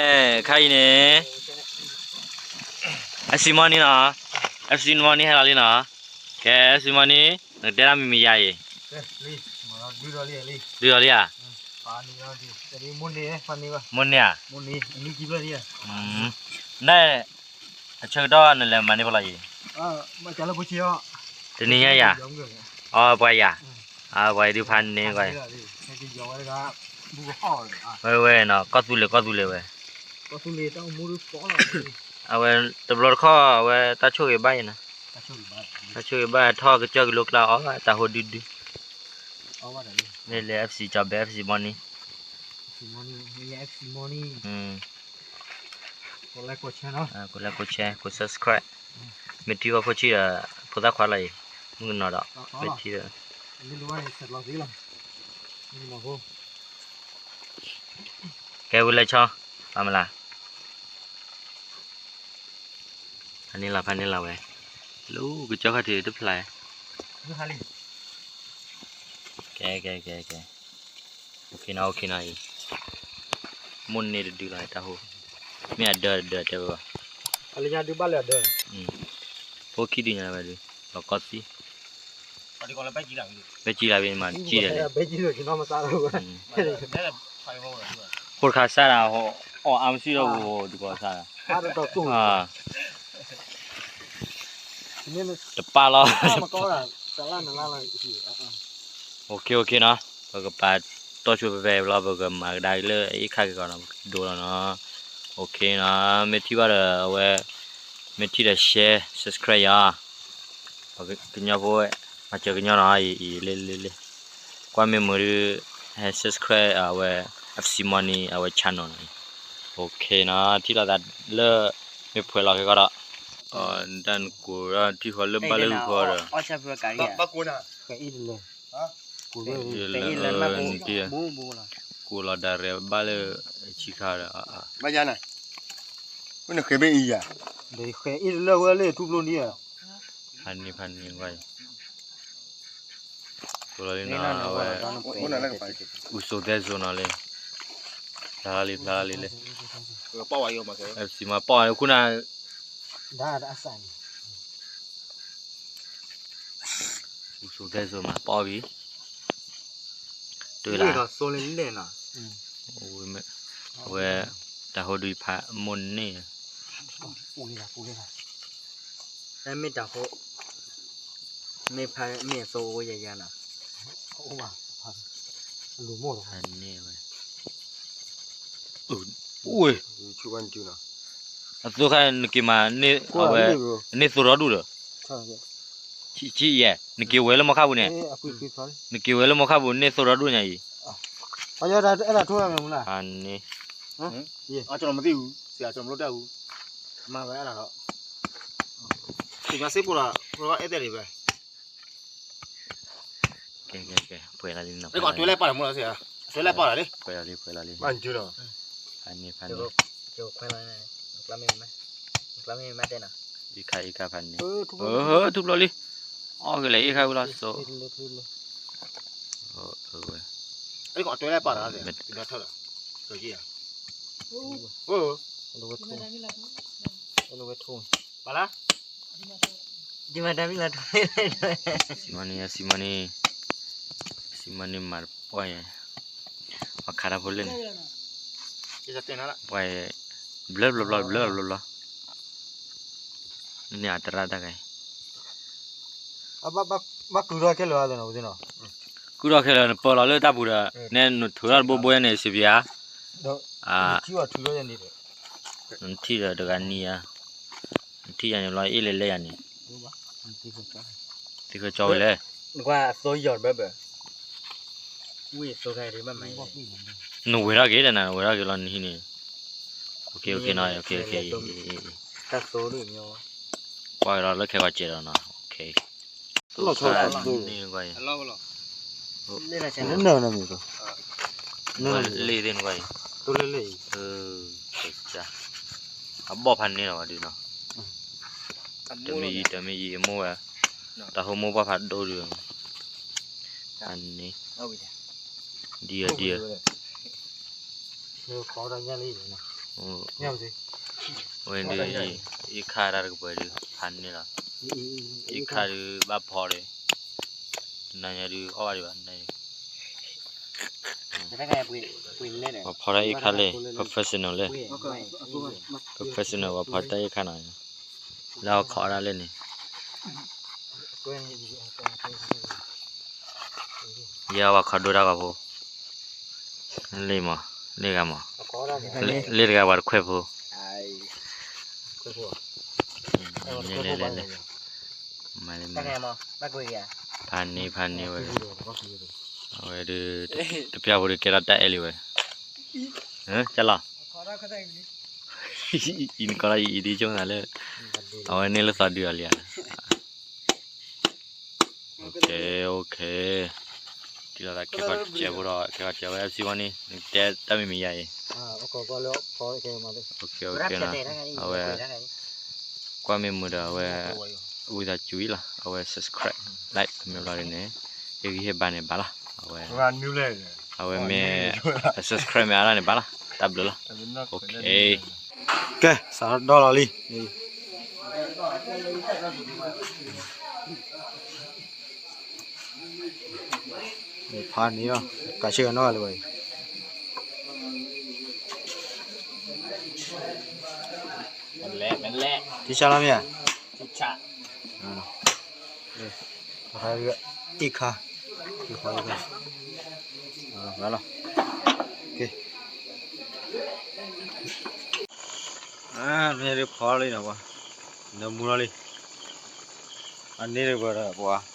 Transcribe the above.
အဲ ခါအံၤန့ၣ် FC Money နီၤ, FC Money ဟဲလီၤလံနီၤ, ကဲ FC Money နကတဲဒၣ်မံၤမံၤယၤအံၤ, ဒုးလီၤလံဧါ, မိၢ်န့ၢ်ဧါ, န အဆၢကတီၢ်နလဲၤမၤန့ၢ်ဖဲလဲၣ်အံၤ, တနံၤညါယၤ, အပှၤယၤ, အပှၤယၤဒုးဖးန့ၢ်ကွၢ်, ဝဲဝဲနီၤ ကီၢ်သူလ့ၤ ကီၢ်သူလ့ၤဝဲ, အဝဲတဘျီတခီၣ် အဝဲတၢ်ဆိၣ်ဂ့ၤဘၣ်အံၤနီၤ, တၢ်ဆိၣ်ဂ့ၤဘၣ်ထီၣ်ကစၢၢ်ကလိကျါအီၣ်ဘၣ်တၢ်ဟိဒုဒု, မ့ၢ်လၢ FC ကၠီဘဲ FC Money, ကိးlike ကိးshare ကိး subscribe, မ့ၢ်ထံၣ်ဘၣ်ဖိဆံးဒီး ဖိသၣ်ခွါလီၤအံၤ, မုၣ်ကနီၤဒီး, မ့ၢ်ထံၣ်ဒီး, ကဲဝံၤလဲၤဆီ, ပာ်မလၤ, ဖးန့ၢ်လီၤ ဖးန့ၢ်လီၤဝဲ, လၢကစၢၢ်ခီၣ်ထံးတဖျါ, ကဲ ကဲ ကဲ ကဲ, အိၣ်ခ့နီၤ အိၣ်ခ့နီၤအံၤ, မိၢ်န့ၢ်တဒုလီၤတၢ်ဟိ, မ့ၢ်အဒၢတဒၢတဲဝဲဘၣ်, အလၢညါဒုးဘၣ်လၢအဒၢ, ဖိခံဒုညါဝဲဒုး, လီၤကီသံ, ဘဲကံလၢ်ဘ့ၣ်မး ကံဒဲးလဲၣ်, ဖိတခါစၢ်ဒၣ်, အီၣ်အါမစံၣ်ထီၣ်ပူၤ ဒုးကီၢ်စၢ်ဒၣ်, တပၢ်လီၤ, အိၣ်ခ့အိၣ်ခ့နီၤ, ပကပာ်တီၢ်ဆိဖဲဖဲလီၤ ပကမၤကဒါက့ၤလၢအ့ၣ်ခါက့ၤကီးနီၤ ပကဒိလီၤနီၤ, အိၣ်ခ့နီၤ, မ့ၢ်ထံၣ်ဘၣ်ဒီးအဝဲ, မ့ၢ်ထံၣ်ဒီး share subscribe ယၤ, ကညီဖိ, မၤစၢၤကညီနီၤ အံၤ အံၤ လ့လ့လ့, ကွၢ်မ့ၢ်မုာ်ဒုး, ဟဲ subscribe အဝဲ, FC Money အဝဲ channel နီၤ, အိၣ်ခ့နီၤ ထံၣ်လိာ်သးလၢ, မ့ၢ်ဖှဲးလီၤခဲကီးဒီး, တၢ်နကိးဒီးထံၣ်ဃီလၢဘၣ်လၢဂုၤဃီဒီး, လၢ, ကိးလီၤဒၣ်ရဲၣ်ဘၣ်လၢ, ဆံခါဒီး, ဘၣ်ယၤန့ၣ်, ဃဲဘ့ၣ်အံၤယၤ, ဃဲအံၤလၢဝဲလၢထူပျိနံၤ, ဖးန့ၢ်ဖးန့ၢ်ကွၢ်အံၤ, ကိးလီၤလံနီၤ အဝဲ, အူစိၤသဲစိၤနီၤလံ, ဖျါလံဖျါလံလံ, ပီၣ်ဝဲအံၤမး ပီၣ်ဝဲအံၤခိၣ်နၢ်, အူစိၤသဲစိၤမး ပီၣ်ဝဲအံၤ, တၢ်, အဝဲ, တၢ်ဟိဒုးဖးမိၢ်န့ၢ်, မ့ၢ်တၢ်ဟိ, မ့ၢ်ဖးမ့ၢ်အသိအိၣ်ယၤယၤနီၤ, ဖးန့ၢ်ဝဲ, အသိခါနက့ၤမး, အဝဲ, န့ၢ်သိထီဒူၣ်ဒီး, ယဲ, နက့ၤဝဲလၢမီခါပူၤန့ၣ်, နက့ၤဝဲလၢမီခါပူၤန့ၢ်သိထီဒူၣ်ညါအံၤ, န့ၣ်, ကျွန်တော်မသိဘူးဆရာ ကျွန်တော်မလုပ်တတ်ဘူး, မၤဝဲအဲ့ဒါတော့, သူများစိတ်ပေါ်တာ ဘယ်တော့ဧည့်သည်တွေပဲ, ကဲကဲကဲ ပှဲၤလီၤလံနီၤ, တွဲလိုက်ပါတော့မလို့ဆရာ, တွဲလိုက်ပါတာလေ, ပှဲၤလီၤလံ ပှဲၤလီၤလံ, မၤကြည့်တော့, ဖးန့ၢ် ဖးန့ၢ်, အံၤခါအံၤခါဖးန့ၢ်, ထူပျိလံ, အီၣ်ကလဲၤအံၤခါဝံၤလီၤစိ, တွဲလိုက်ပါတာ, စံမနံၤ စံမနံၤ, စံမနံၤမၤတပှၢ်ယဲ, ပှၤခးတၢ်ဖိလၢန့ၣ်, ပှၤ, ဘျၢဘျီဘျီ ဘျၢဘျီဘျီ, န့ၣ်အတရၣ်တၢ်ဂၤအံၤ, ဘၣ်ကုၢ်ထီၣ်ခဲလၢာ်, ကုၢ်ထီၣ်ခဲလၢာ် နပၢလီၤလၢတၢ်ပူၤဒီး, နနထုးထီၣ်တဘိဘိန့ၣ် စံးပယၤ, နထံၣ်ဒီးတဂၤနံၤဧါ, နထံၣ်ယၤန့ၣ်လီၤ အ့ၣ်လဲၤလဲၤယၤန့ၣ်, သ့ၣ်ဃၢကၠီဝဲလဲၣ်, နဝဲထီၣ်က့ၤဒီးနဝဲထီၣ်က့ၤလီၤနဟံၣ်န့ၣ်, ကွၢ်က့ၤလီၤလၢခဲကီးစဲးဒီးနီၤ, လ့ၣ်သ့ၣ်နကွၢ်အံၤ, အဘီၣ်ဖးန့ၢ်လီၤဝဲဒုးနီၤ, တမ့ၢ်ယံၤ တမ့ၢ်ယံၤ အမိၢ်ဝဲ, တၢ်ဟိမိၢ်ပှၢ်ဖးဒိၣ်ဒုး, ဖးန့ၢ်, ဒံဧါဒံဧါ, ခီညါလံ, ဝဲဒုး အ့ၣ်ခါတၢ်တကပၤဒုး ဖးန့ၢ်လီၤ. အ့ၣ်ခါဒုးဘၣ်ဖီဒီး နၤညါဒုးအီၣ်ဘၣ်ဒံးဘၣ် နၤ ပှၤဖီတၢ်အ့ၣ်ခါလဲၣ် professional လဲၣ်, professional ပှၤဖီတၢ်အ့ၣ်ခါနီၤ, လၢအဝဲခီအီၣ်ဒၣ်လဲၣ်န့ၣ်, ယဲပှၤခီဒိတၢ်ဂီၤဖိ, လ့ၣ်မး, လ့ၣ်ဂၤမး, လ့ၣ်တဂၤပှၤတခွဲးဖိ, လဲၤလဲၤလဲၤလဲၤ, မၤလၢမၤလၢ, ဖးန့ၢ်ဖးန့ၢ်ဝဲ, အဝဲဒုး တပျၢ်ဖိဒုးကဲထီၣ်တၢ်အဲၣ်လံဝဲ, ကလီၤ, အံၤနကီးလီၤအံၤဒ်ဆိကမိၣ်သးလၢ အဝဲန့ၢ်လၢသီဒုးအီၤလံဧါ, OK OK, တုၤလီၤသးခဲခီကဲးဖိဒီး ခဲခီကဲးဝဲ FC ဝဲန့ၣ် နကတဲတၢ်မံၤမံၤယၤအံၤ, အဝဲ ကွၢ်မ့ၢ်မုာ်ဒီးအဝဲ ဝံသးစူၤအံၤလီၤ အဝဲ subscribe like မ့ၢ်ဘျီဒ်န့ၣ် ဟ့ၣ်ဂံၢ်ဟ့ၣ်ဘါန့ၣ်ဘၣ်လီၤ, အဝဲ အဝဲမ့ၢ် subscribe မ့ၢ်အါဒၣ်န့ၣ်ဘၣ်လီၤ တၢ်ဘျုးလီၤ, OK, ကဲ စးထီၣ်ဒီလီၤလံ ဖးန့ၢ်လီၤ ကးဆ့ကနီၢ်လၢဝဲအံၤ, ထံဆးလီၤမ့ၢ်ဧါ, အ့ၣ်ခါ, လီၤ, မ့ၢ်ဒုးဖီလံနီၤ, နမူလီၤလံ, အန့ၣ်တပှၤဒီးပှၤ